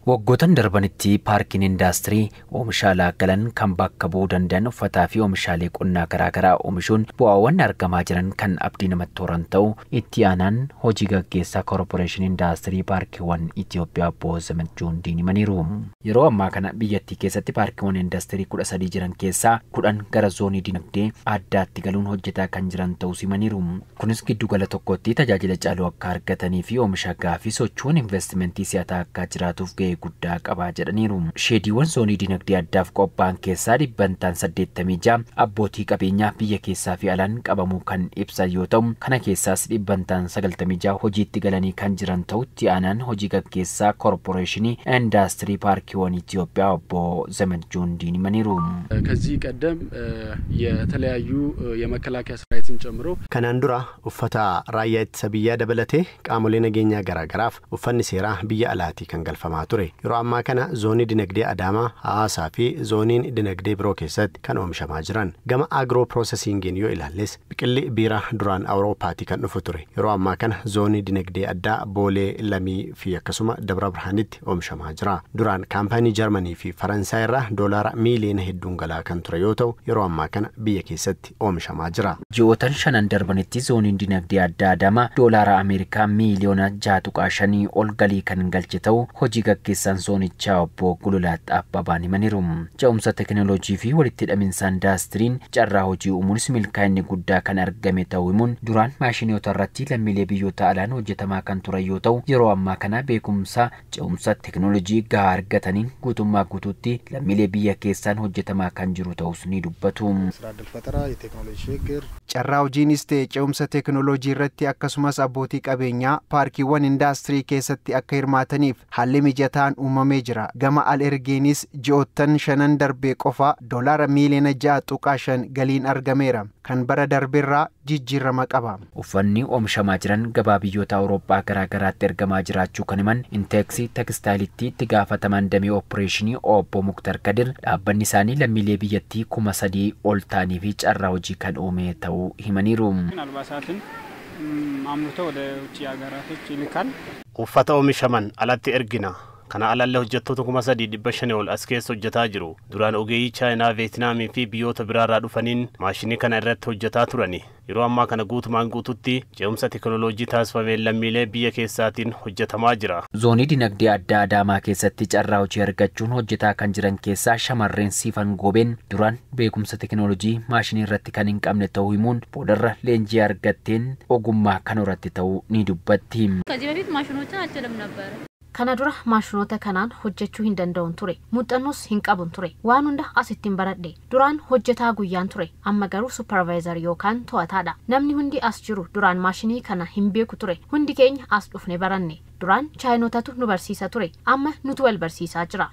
Waggoottan darbanitti paarkiin indaastirii oomisha alaa galan kan bakka bu'uu danda'an uffataa fi oomishaalee qonnaa garaagaraa oomishuun bu'aawwan argamaa jiran kan abdii namatti horan ta'u itti aanaan hojii gaggeessaa koorporeeshinii indaastirii paarkiiwwan Itoophiyaa obbo Zaman Juundiin himaniiru. Yeroo ammaa kana biyyattii keessatti paarkiiwwan indaastirii 13 jiran keessaa 10 gara zoonii dinagdee addaatti galuun hojjetaa kan jiran ta'uu himaniiru. Kunis giddugala tokkotti tajaajila caaluu akka argatanii fi oomisha gahaa fi sochoon investimentii si'ataa akka jiraatuuf gahee guddaa qabaa jedhaniiru. Sheediiwwan zoonii dinagdee addaaf qophaa'an keessaa dhibbantaan 86 abbootii qabeenyaa biyya keessaa fi alaan qabamuu kan ibsan yoo ta'u, kana keessaas dhibbantaan 96 hojiitti galanii kan jiran ta'u itti aanaan hojii gaggeessaa koorporeeshinii indaastirii paarkiiwwan Itoophiyaa obbo Zaman Juundiin himaniiru. ከዚህ ቀደም የተለያዩ የመከላከያ ሰራዊትን ጨምሮ Kanaan dura uffata raayyaa ittisa biyyaa dabalatee qaamolee nageenyaa garaagaraaf uffanni seeraa biyya alaatii kan galfamaa ture. Yeroo ammaa kana zoonii dinagdee Adaamaa, Hawaasaa fi zooniin dinagdee biroo keessatti kan oomishamaa jiran. Gama agro processingiin yoo ilaalles biqilli biiraa duraan Awurooppaatii kan dhufu ture. Yeroo ammaa kana zoonii dinagdee addaa Boolee, Lamii fi akkasuma Dabra Birhaanitti oomishamaa jira. Duraan kaampaanii Jarmanii fi Faransaay irraa doolaara miiliyoona hedduun galaa kan ture yoo ta'u, yeroo ammaa kana biyya keessatti oomishamaa jira. Ji'ootan shanan darbanitti zooniin dinagdee addaa Adaamaa doolaara Ameerikaa miiliyoona 6.5 ol galii kan galche ta'u hojii gaggeessaan zoonichaa obbo Gululaat Abbabaan himaniiru. Ce'umsa teekinooloojii fi walitti hidhaminsa indaastiriin carraa hojii uumuunis milkaa'inni guddaa kan argame ta'uu himuun duraan maashinoota irratti lammiilee biyyoota alaan hojjetamaa kan turan yoo ta'u, yeroo ammaa kana beekumsa ce'umsa teekinooloojii gahaa argataniin guutummaa guutuutti lammiilee biyya keessaan hojjetamaa kan jiru ta'us ni dubbatu. ስራ ዕድል ፈጠራ፣ የቴክኖሎጂ ሽግግር Carraa hojiinis ta'e ce'umsa teekinooloojii irratti akkasumas abbootii qabeenyaa paarkiiwwan indaastirii keessatti akka hirmaataniif haalli mijataan uumamee jira. Gama al ergeenis ji'oottan shanan darbee qofa doolaara miiliyoona 6.5 galiin argameera. Kan bara darbeerraa jijjiirama qaba. Uffanni oomishamaa jiran gabaa biyyoota Awurooppaa garaa garaatti ergamaa jiraachuu kan himan Inteeksii Tekstaayilitti itti gaafataman damee opereeshinii obbo Muktar Kadir dhaabbanni isaanii lammiilee biyyattii 3000 ol ta'anii fi carraa hojii kan uume ta'uu himaniiru. አልባሳትን አምርቶ ወደ ውጭ ሀገራቶች ይልካል። Uffata oomishaman alatti ergina. Kana alallee hojjettoota 3,500 ol as keessa hojjetaa jiru. Duraan ogeeyyii Chaayinaa, Veetinaamii fi biyyoota biraarraa dhufaniin maashinii kana irratti hojjetaa turani. Yeroo ammaa kana guutumaan guututti ce'umsa teekinooloojii taasifameen lammiilee biyya keessaatiin hojjetamaa jira. Zoonii dinagdee addaa Adaamaa keessatti carraa hojii argachuun hojjetaa kan jiran keessaa shamarreen Siifan Goobeen duraan beekumsa teekinooloojii maashinii irratti kan hin qabne ta'uu himuun boodarra leenjii argatteen ogummaa kan horatte ta'uu ni dubbatti. ከዚህ በፊት ማሽኖችን አልችልም ነበረ። Kana dura maashinoota kanaan hojjechuu hin danda'un ture. Muuxannoos hin qabun ture. Waan hunda asittiin baradhe. Duraan hojjetaa guyyaan ture. Amma garuu supervisor yookaan to'ataadha. Namni hundi as jiru duraan maashinii kana hin beeku ture. Hundi keenya as dhufne baranne. Duraan chaayinootatu nu barsiisa ture. Amma nutu wal barsiisaa jira.